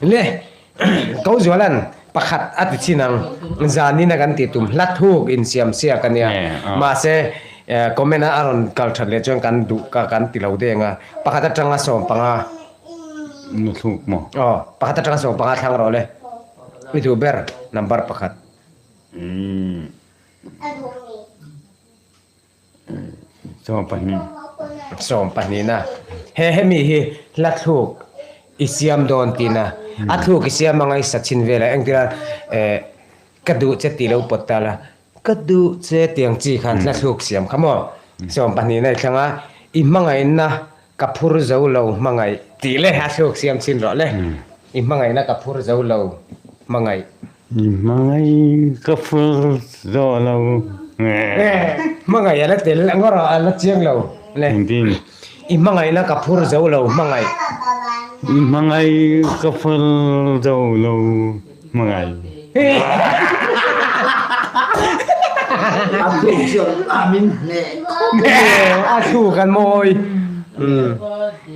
Le ko zualan pakhat a ti chin ang zanin a kan tih tum hla thuk insiam siak a nia mahse comment a a rawn kal that leh chuan kan duh ka kan ti lo deng a pakhat atanga 15 Nu thluk maw? Aw pakhat atanga 15 thlang rawh le i duh ber number pakhat. 12. Sawmpahnihna, He hemi hi hla thluk i siam dawn tihna, a thluk i siam anga i sa chhin vel a, engtira eh ka duh che tih lo pawt ta la, ka duh che tih ang chi khan hla thluk siam kha maw? Sawmpahnihna i thlang a, i hmangaihna ka phur zo lo hmangaih tih leh a thluk siam chhin rawh le, i hmangaihna ka phur zo lo hmangaih. I hmangaih ka fur zawh lo nge. Hmangaih a la tel ngawr a, a la chiang lo le. Engtin? I hmangaihna ka phur zo lo hmangaih. I hmangaih ka phur zo lo hmangaih. A thluk chuan a min hneh khawp mai. A thluk an mawi.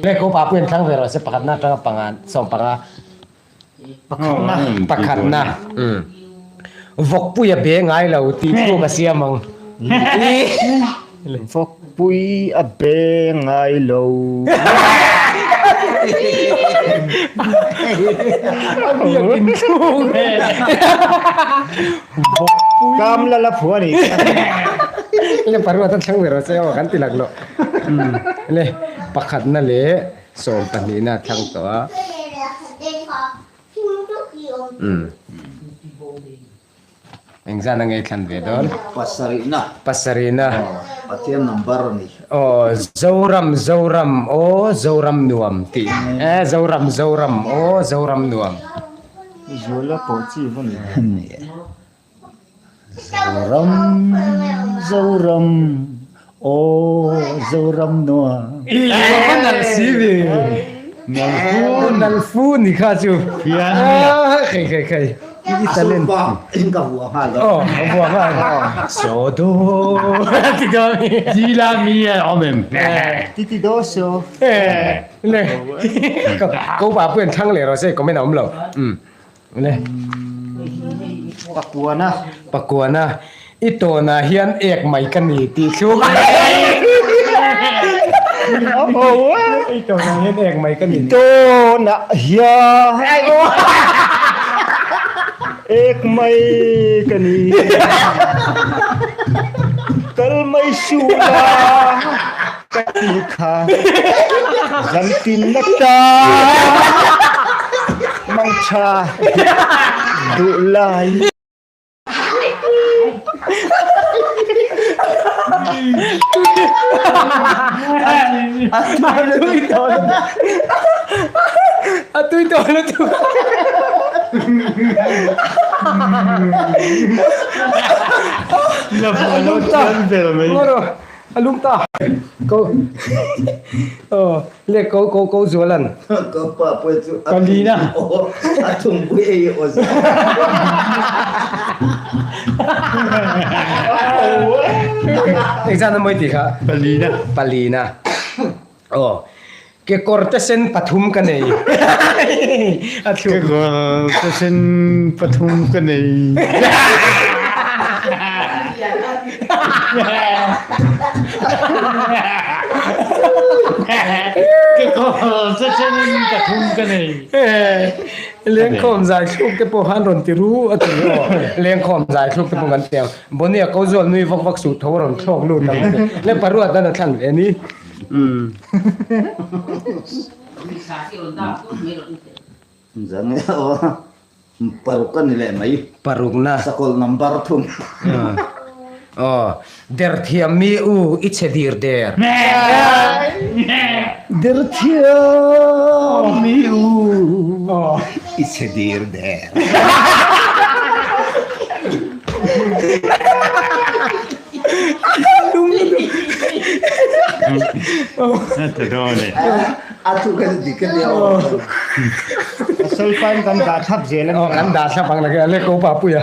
Le ko pa pawhin thlang ve rawh se pakhatna atanga panga 15. Pakhatna. Pakhatna. Vawkpui a be ngai lo tih thluk a siam ang. Vawkpui a be ngai lo. A biak in thluk. Vawkpui. Kam la la phu a ni. Le paruat a thlang ber a che aw kan ti lak lo. Le pakhatna leh. 12na thlang tawh a. Umm. Engzan a ngei thlan ve dawn? Pasarihna. Pasarihna. Aw, Pathian number a ni. Aw, Zoram, Zoram, aw Zoram nuam tih. Eh, Zoram, Zoram, aw Zoram nuam. Zuala pawh chi va ni. Ni e. Zoram, Zoram, aw Zoram nuam. I va nalh si ve. Nalh fu. Nalh fu ni kha chu. Khei khei khei. I talent. Ka vua nghal. Aw, ka vua nghal. So do. Ti do. Di la mi a awm em? Ti ti do so. Le. Ko pa puen thlang le rawh se comment a awm lo. Le. Pakuana. Pakuana. I tawnah hian ek mai ka ni tih thluk. I tawnah hian ek mai ka ni. I tawnah hian ek mai ka ni. Kal mai suh la ka ti kha. Zantin na ta mang tha duh lai. A tui tawh lutuk. A lum ta. Ko oh le ko ko ko zualan. Ka pa pui chu Ka lina. A thung pui ei o za. Engzan a mawi ti kha? Palina. Palina. Oh. Kekawr te sen pathum ka nei. A thluk. Kekawr te sen pathum ka nei. Kekawr te sen pathum ka nei. Lengkhawm zai thluk te pawh khan rawn ti ru a ti aw. Lengkhawm zai thluk te pawh kan ti ang. Bonnie a ko zual nui vak vak suh tho a rawn thlawk lut ang a ti. Le paruat an a thlan ve ni. Zang e aw paruk a ni leh mai. Parukna. Sakawlh number thum. Aw derthiam mi u i chhe dir der. Derthiam mi u i chhe dir der. Solfa kan dah thlap zel a ni. Kan dah thlap ang leh le ko pa pui a.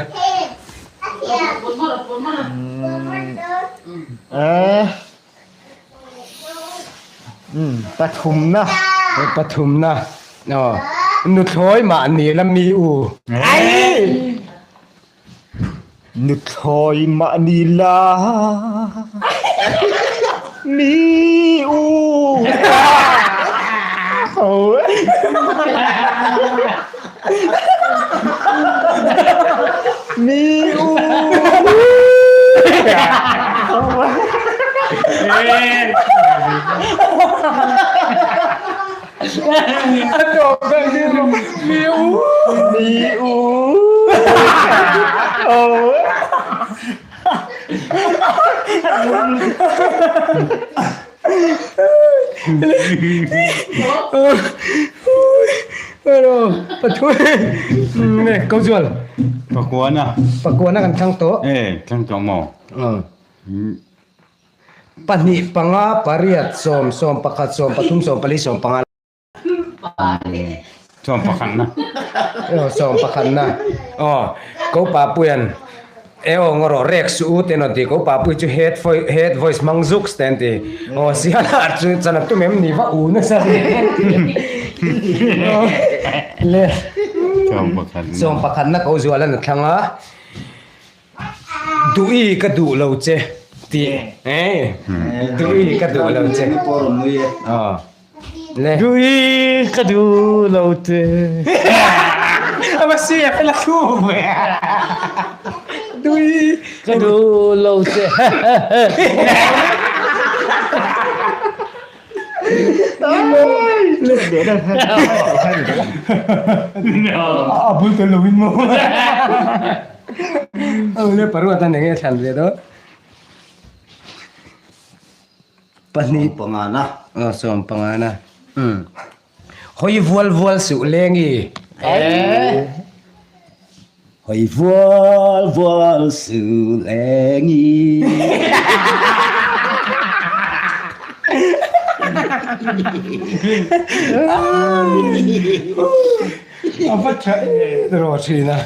Pathumna. Pathumna. Aw. Nuthlawi mah ni la mi u. Ai! Nuthlawi mah ni la mi u. Mi u. A tawp ka hi mi u. Mi u. Oh. Ano, pathu. Ne, ko zual. Pakuana. Pakuana kan thlang tawh. Eh, thlang tawh maw? Pahnih, panga, pariat, sawm, 11, 13, 14, 15. 11 na. Aw, 11 na. Aw, ko pa puian e aw ngaw rawh rek suh u te an rawn ti. Ko pa pui chu head head voice hmang zuks te an ti. Aw, siala chu chan a tum em ni va u nasa hle. Le. 11 na. 11 na ko zual an a thlang a. Duh i ka duh lo che tih eh duh i ka duh lo che le Duh i ka duh lo che Ama si a la thu ve duh i ka duh lo che A bul tel lo in maw Le paruat an enge thlan ve dawn pahnih panga na 15 na Hawi vual vual suh leng i. Hawi vual vual suh leng i. A va tha rawh thin a.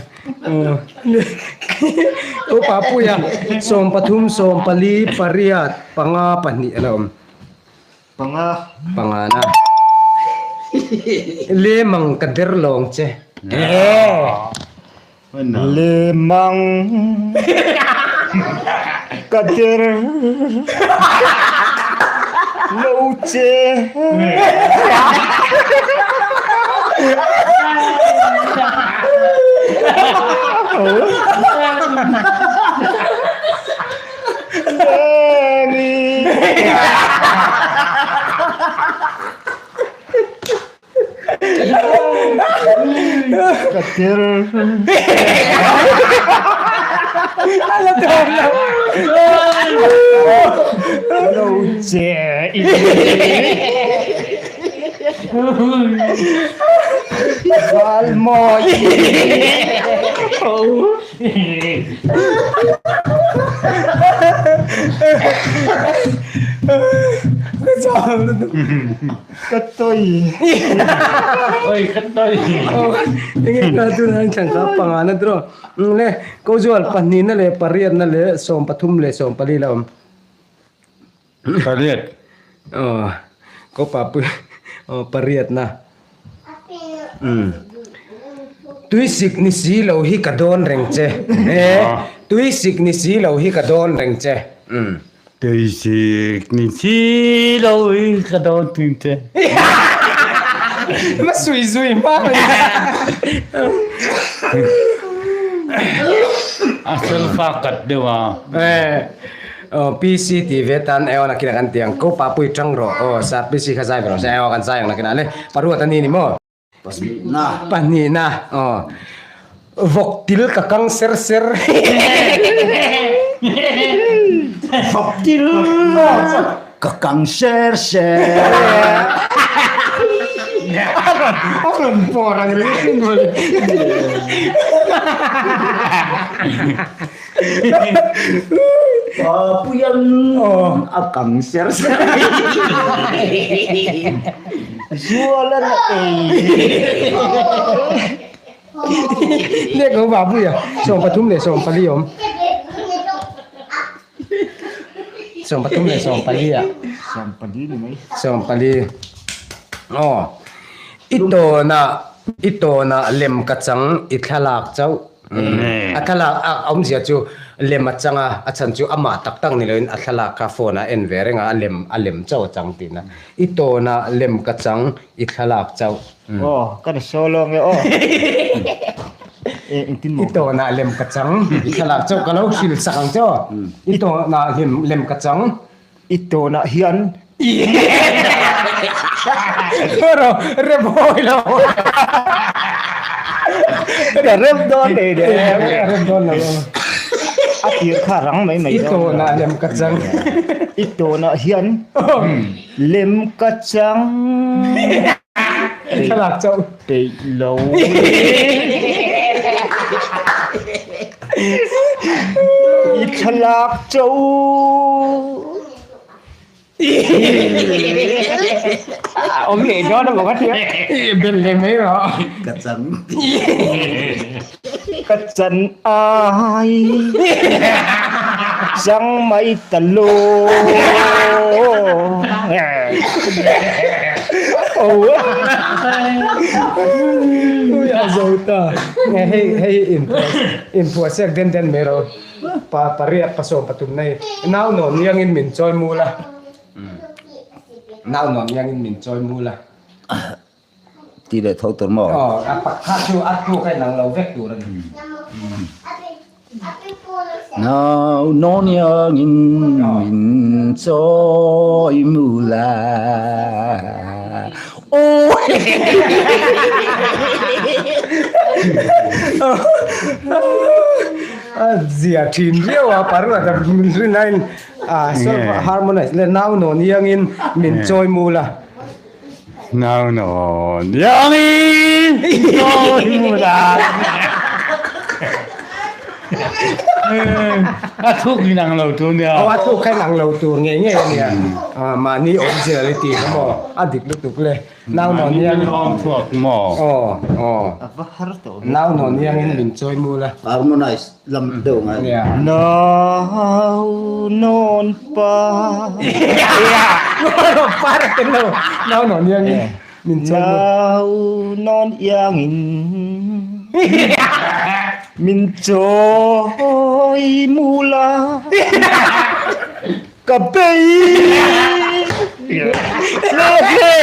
Upa Puia, 13, 14, pariat, panga, pahnih a la awm. Panga. Panga na. Lemang ka der lawng che. Lemang ka der lo che. Ka tir. Lo che i. Val mawi. Ka toi. Oi ka toi. Enge ka tu nan chang ka panga na dro. Le ko zual pahnih na le pariat na le 13 le 14 la om. Pariat. Aw ko pa pui aw pariat na. Umm tuisik ni si lo hi ka dawn reng che e tuisik ni si lo hi ka dawn reng che umm. Tuisik ni si lo hi ka dawn reng che. Ma sui zui hma mai. A solfa kat deuh a. Aw PC tih ve tan eaw nakinah kan ti ang ko papui tang rawh aw sir PC kha zai ve rawh se eaw kan zai ang nakinah le paruat a ni ni maw Pahnihna. Pahnihna aw vawk til ka kang ser ser Vawk til ka kang ser ser A rawn pawr ang ringawt in mawle. Papuian a kang ser ser Zuala na ei. Nge ko Papuia 13 leh 14 awm. 13 leh 14 ah. 14 ni mai. 14. Aw. I tawnah. I tawnah lem ka chang i thlalak chauh. A thlalak a awmzia chu lem a chang a, a chhan chu amah tak tak ni loin a thlalak kha phone ah a en ve reng a, a lem a lem chauh a chang tihna. I tawnah lem ka chang i thlalak chauh. Aw, ka ni solo nge aw. I tawnah lem ka chang i thlalak chauh ka lo hrilh sak ang che aw. I tawnah lem ka chang. I tawnah hian Ro rem hawi lo. Ka rem dawn nei de. Rem dawn lo. A tir kha rang mai mai I tawnah lem ka chang. I tawnah hian lem ka chang. I thlalak chauh. Peih lo. I thlalak chauh. Awm leh dawn a maw ka tia. I bel leh mai rawh. Ka chan. Ka chan ai. Chang mai ta lo. Ui a zo ta. Hei hei inphuah siak den den mai rawh. Pa pariat pasawm pathum nei nau nuam liangin min chawi mul a. Nau nuam liangin min chawi mul a. Ti leh tho tur maw? Aw, a pakhat chu a thluk a inang lo vek tur a ni. Nau nawn iangin min chawi mul a. A zia thin viau a paruat a min rin a in a solfa harmonize leh nau nawn iangin min chawi mul a. Nau nawn iangin min chawi mul a. A thuk in ang lo tur nia. Aw a thuk kha in ang lo tur ngei ngei a nia. Mahni awmzia le tih kha maw a dik lutuk le. Nau nawn hian. Mahni awm chhuak maw. Aw aw. A va har tawh ve. Nau nawn hiangin min chawi mul a. Harmonize lam deuh ngai. Nia. Nau nawn pa. Pa rak tel lo. Nau nawn hiangin min chawi mul. Nau nawn iangin min chawi mul a. Ka bei hle hle.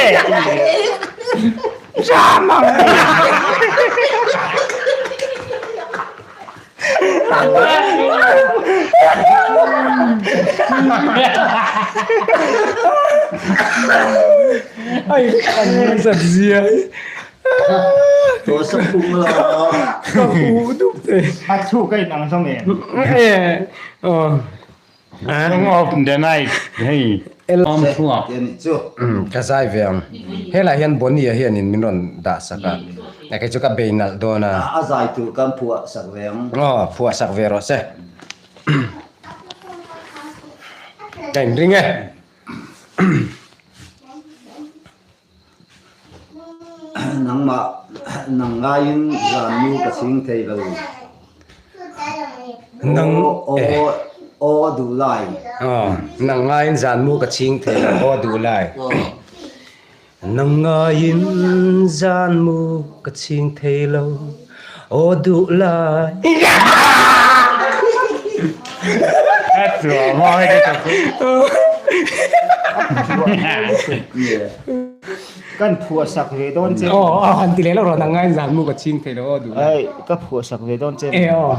Ai an zat zia. Tua sak phung la. Ka hu dup te. A thu ka in ang hlawm em? Eh. Oh. Song of the night hei awm chhuak. Ka zai ve ang. Helai hian Bonnie-a hianin min rawn dah sak a, kei chu ka bei nalh dawn a. A zai tur kan phuah sak ve ang. Aw, phuah sak ve rawh se. Ka inring e. Nangmah nang ngaiin zan nu ka chhing thei lo. Nang Aw aw duh lai. Aw nang ngaiin zan mu ka chhing thei lo aw duh lai. Nang ngaiin zan mu ka chhing thei lo aw duh lai. A chua mawi te tak chu. Kan phuah sak ve dawn che. Aw aw han ti leh lo rawh nang ngaiin zan mu ka chhing thei lo aw duh lai. Ai ka phuah sak ve dawn che. E aw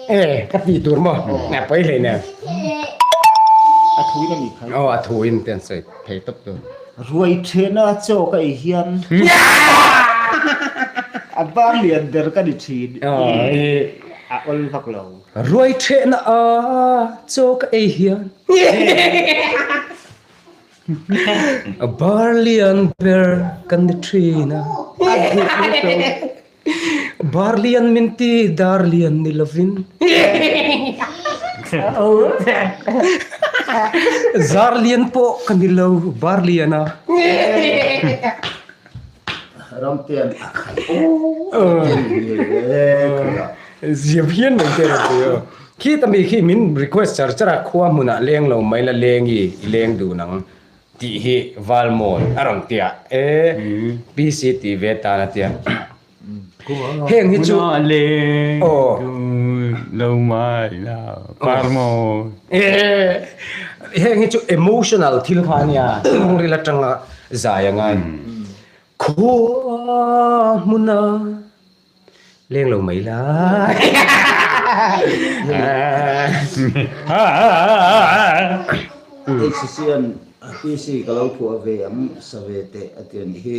e ka tih tur maw a pawi hlei nen. A thuin a nih kha. Aw a thuin te an sawi thei tawp tur. Ruai thena chaw ka ei hian a bang lian ber ka ni thin. A awl vak lo. Ruai thehna a chaw ka ei hian a bar lian ber kan ni thin a. Bar lian min ti dar lian ni lovin. Zar lian pawh ka ni lo bar lian a. Ramtean a khai aw Zia phian mai te rawn ti aw. Khi ta mi khi min request char char a khua hmunah leng lo mai la leng i i leng duh nang tih hi Valmawi a rawn ti a e PC ti ve tan a tia. Heng hi chu aw. Heng hi chu emotional thil kha ania, chhungril atanga zai a ngai. Khua hmuna leng lo mai la. HCCN PC ka lo phuah ve ang sa ve teh a ti a nih hi.